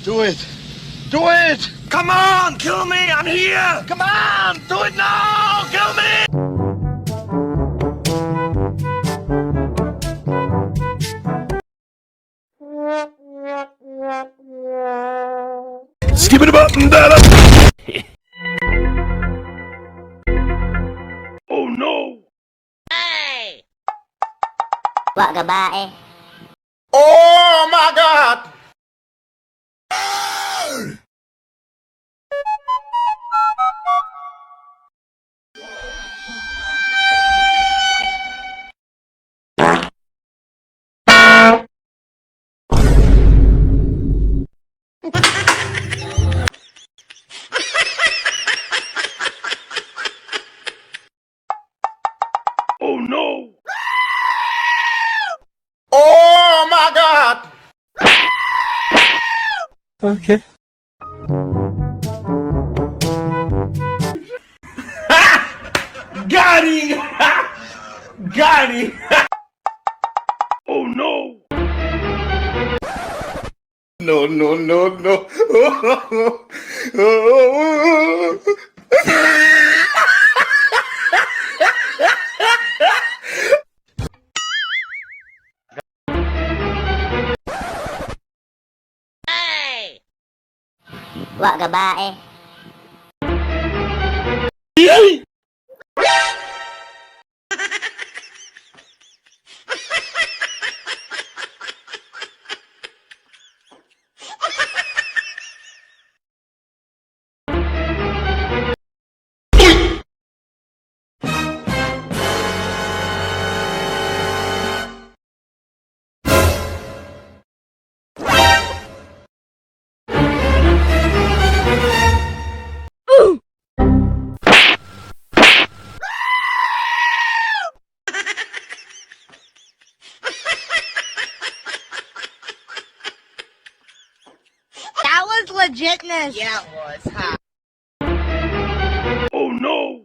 Do it! Do it! Come on, kill me! I'm here! Come on! Do it now! Kill me! Skip it button da. Oh no! Wa gabae. Oh my God! Oh no! Oh my God! Okay. Got him! Got him! Oh no! No, no, no, no. Wa gabae. That was legitness. Yeah, it was, huh? Oh no!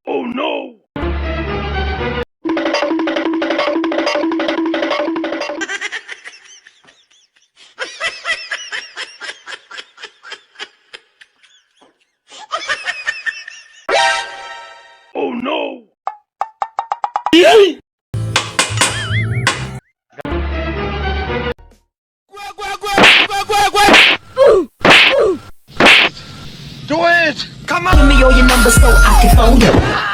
Oh no! Oh no! Do it! Come on! Give me all your numbers so I can phone you.